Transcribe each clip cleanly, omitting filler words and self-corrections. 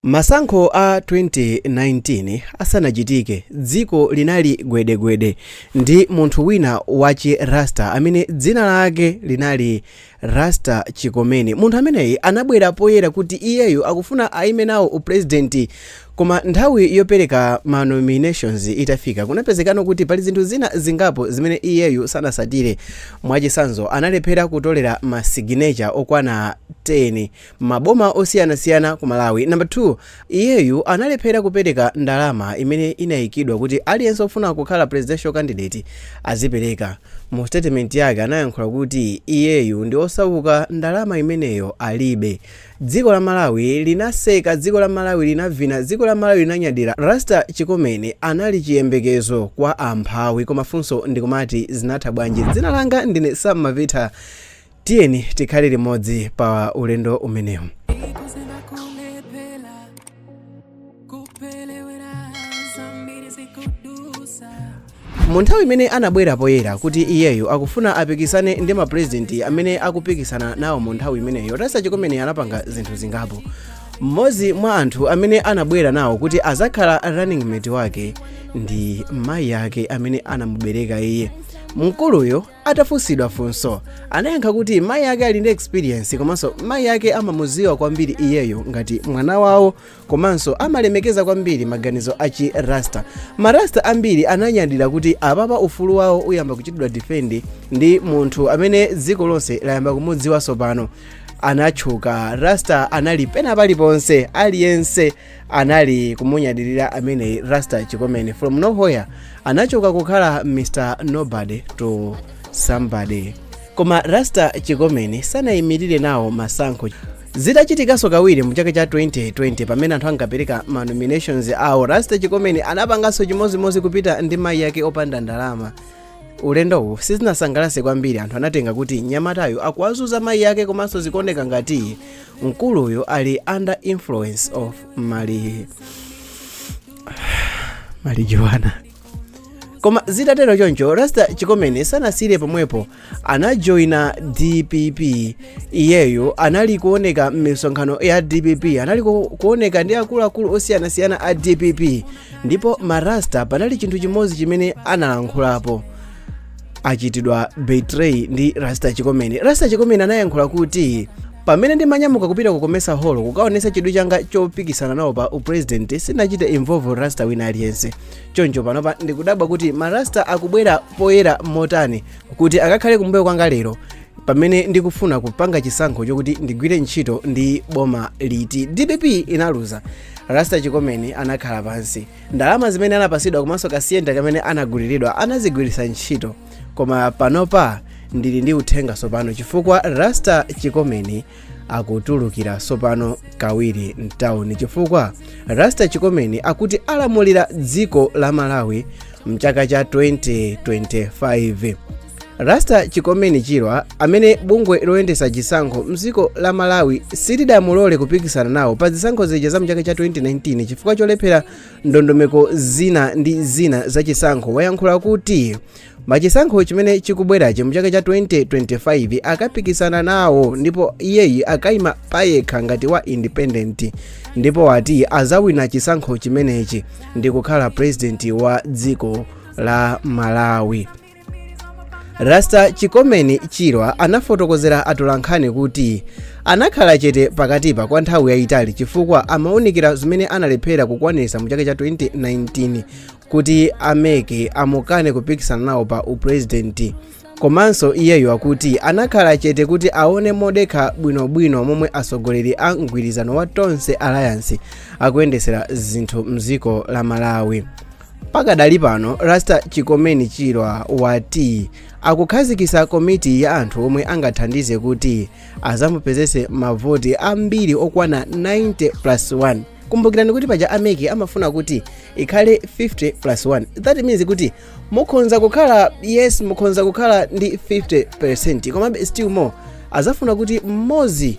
Masankho a 2019 asanachitike, dziko linali gwedegwede ndi munthu wina wachi Rasta amene dzina lake linali Rasta Chikomeni. Munthu ameneyi anabwera poyera kuti iyeyo akufuna aime nawo upurezidenti, koma nthawi yopereka ma nominations itafika, kunapezekano kuti pali zinthu zina zingapo zimene iyeyu sanasatire. Mwachitsanzo, analephera kutolera ma signature okwana 10 maboma osiyanasiyana ku Malawi. Number 2, iyeyu analephera kupereka ndalama imene inayikidwa kuti aliyense ofuna kukhala presidential candidate azipereka. Mu statement yake anayankhula kuti iyeyu ndi osauka, ndalama imeneyo alibe. Dziko la Malawi linaseka, dziko la Malawi linavina, dziko la Malawi linanyadira. Rasta Chikomeni anali chiyembekezo kwa amphawi, koma funso ndikumati, zinatha bwanji? Dzina langa ndine Sam Mavita. Tiyeni tikhale limodzi pa ulendo umenewu. Ikusimba kulephera kupelewera zambiri zikudusa. Mu nthawi imene anabwera poyera kuti iyeyo akufuna apikisane ndi mapurezidenti amene akupikisana nawo mu nthawi imeneyo, Rasta Chikomeni anapanga zinthu zingapo. Mmodzi mwa anthu amene anabwera nawo kuti azakhala running mate wake ndi mayi ake amene anamubereka iye. Mkuluyo atafunsidwa funso, anayankha kuti mayi ake ali ndi experience, komanso mayi ake amamuziwa kwambiri iyeyo ngati mwana wawo, komanso amalemekeza kwambiri maganizo achi Rasta. Marasta ambiri ananyadira kuti apapa ufulu wawo uyamba kuchitidwa defend ndi munthu amene dziko lonse layamba kumudziwa pano. Anatchuka Rasta, anali pena paliponse, aliyense anali kumunyadirira amene Rasta Chikomeni. From nowhere anachoka kukhala Mr Nobody to somebody. Koma Rasta Chikomeni sanayimirire nawo masankho. Zitachitikanso kawiri mu chaka cha 2020, pamene anthu ankapereka ma nominations awo, Rasta Chikomeni anapanganso chimozimozi, kupita ndi mayi ake opanda ndalama. Ulendowu sizinasangalatse kwambiri anthu, anatenga kuti mnyamatayo akuwazuza mayi ake, komanso zikuoneka ngati mkuluyo ali under influence of marijuana. Koma zitatero choncho, Rasta Chikomeni sanasire pomwepo, anajoyina DPP. Iyeyo anali kuoneka m'misonkhano ya DPP, anali kuoneka ndi akuluakulu osiyanasiyana a DPP. Ndipo marasta panali chinthu chimodzi chimene analankhulapo: achitidwa betray ndi Rasta Chikomeni. Rasta Chikomeni anayankhula kuti, "Pamene ndimanyamuka kupita ku Comesa Hall kukaonetsa chidwi changa chopikisana nawo pa upresident, sinachite involve Rasta wina aliyense. Choncho panopa ndikudabwa kuti marasta akubwera poyera motani kuti akakhale kumbuyo kwanga lero pamene ndikufuna kupanga chisankho chokuti ndigwire ntchito ndi boma liti." DPP inaluza. Rasta Chikomeni anakhala pansi. Ndalama zimene anapasidwa komanso ka Sienta kamene anaguliridwa anazigwiritsa ntchito. Koma panopa ndili ndi uthenga sopano, chifukwa Rasta Chikomeni akutulukira sopano kawiri mtawuni, chifukwa Rasta Chikomeni akuti alamulira dziko la Malawi mchaka cha 2025. Rasta Chikomeni Chirwa, amene bungwe loyendesa chisankho mdziko la Malawi silidamulole kupikisana nawo pa zisankho zija za mchaka cha 2019 chifukwa cholephera ndondomeko zina ndi zina za chisankho, wayankhula kuti machisankho chimene chikubwerachi mchaka cha 2025 akapikisana nawo, ndipo iyeyi akayima payekha ngati wa independent, ndipo wati azawina chisankho chimenechi ndi kukhala president wa dziko la Malawi. Rasta Chikomeni Chirwa anafotokozera atolankhani kuti anakhala chete pakatipa kwa nthawi yayitali chifukwa amawunikira zimene analephera kukwanitsa mu chaka cha 2019 kuti a MEC amukane kupikisana nawo pa upurezidenti. Komanso iyeyo akuti anakhala chete kuti aone modekha bwinobwino momwe atsogoleri a mgwirizano wa Tonse Alliance akuyendesera zinthu mdziko la Malawi. Pakadali pano, Rasta Chikomeni Chirwa wati akukhazikitsa komiti ya anthu omwe angathandize kuti azamupezese mavoti ambiri okwana 90 plus 1. Kumbukirani kuti paja a MEC amafuna kuti ikhale 50 plus 1. That means kuti mukhonza kukhala, yes, mukhonza kukhala ndi 50%, komabe still more azafuna kuti mmodzi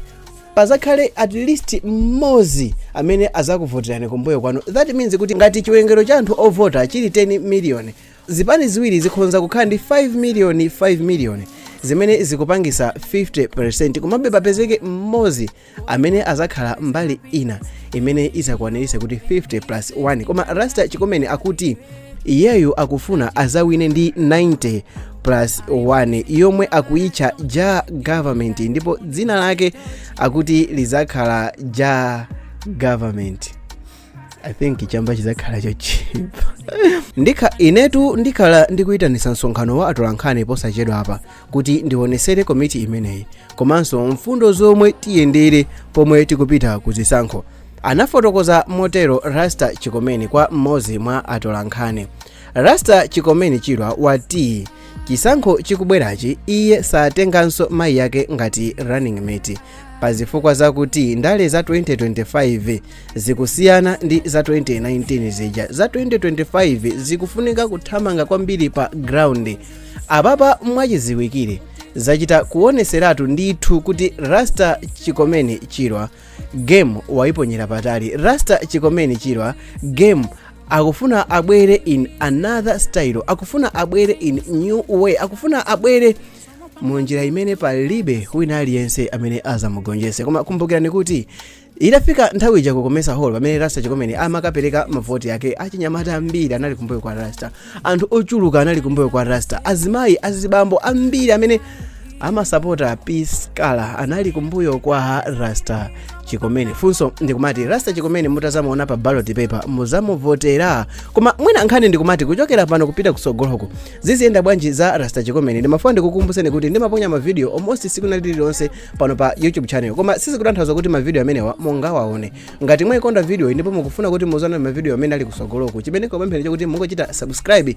pazakhale, at least mmodzi amene azakuvoterani kumbuyo kwanu. That means kuti ngati chiwerengero cha anthu ovota chili 10 million, zipani ziwiri zikhonza kukhala ndi 5 million, 5 million. Zimene zikupangisa 50%, komabe papezeke mmodzi amene azakhala mbali ina imene izakwanirise kuti 50 plus 1. Koma Rasta Chikomeni akuti iyeyu akufuna azawine ndi 90 plus 1, yomwe akuyitcha Ja Government, ndipo dzina lake akuti lizakhala Ja Government. I think chamba chizakhala chochipa. Ndikha inetu ndikhala ndikuyitanisa msonkhano wa atolankhani posachedwa apa kuti ndionesere komiti imeneyi komanso mfundo zomwe tiyendere pomwe tikupita kuzisankho, anafotokoza motero Rasta Chikomeni kwa mmodzi mwa atolankhani. Rasta Chikomeni Chirwa wati chisankho chikubwerachi iye satenganso mayi yake ngati running mate, pazifukwa zakuti ndale za 2025 zikusiyana ndi za 2019 zija. Za 2025 zikufunika kuthamanga kwambiri pa ground. Apapa mwachiziwikire zachita kuoneseratu ndithu kuti Rasta Chikomeni Chirwa game waiponyera patali. Rasta Chikomeni Chirwa game akufuna abwere in another style, akufuna abwere in new way, akufuna abwere munjira imene palibe wina aliyense amene azamugonjese. Koma kumbukirani kuti itafika nthawi ija kukomesa hall, pamene Rasta Chikomeni amakapereka mavoti ake, achinyamata ambiri anali kumbuyo kwa Rasta, anthu ochuluka anali kumbuyo kwa Rasta, azimayi, azibambo ambiri amene amasapota Peace Kala anali kumbuyo kwa Rasta Chikomeni. Funso ndikumati, Rasta Chikomeni mutazamuona pa ballot paper, muzamuvotera? Koma mwina nkhani ndikumati, kuchokera pano kupita kusogoloko ziziyenda bwanji za Rasta Chikomeni? Ndimafuna ndikukumbuseni kuti ndimaponya mavideo almost siku lililonse pano pa YouTube channel, koma sizikutanthauza kuti mavideo amenewa mungawaone. Ngati mwayikonda video ndipo mukufuna kuti muzaone mavideo amene ali kusogoloko, chimene kupemphera chokuti mungochita subscribe.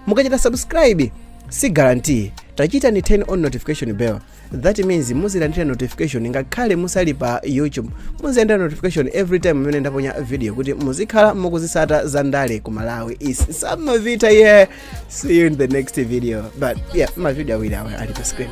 Mukachita subscribe, si guarantee, tachita ni turn on notification bell. That means muzilandira notification ngakhale musali pa YouTube, muzilandira notification every time imene ndaponya video kuti muzikhala mukuzisata za ndale ku Malawi. Is Samavita here. See you in the next video. But yeah, mavideo awiri awa ali pa screen.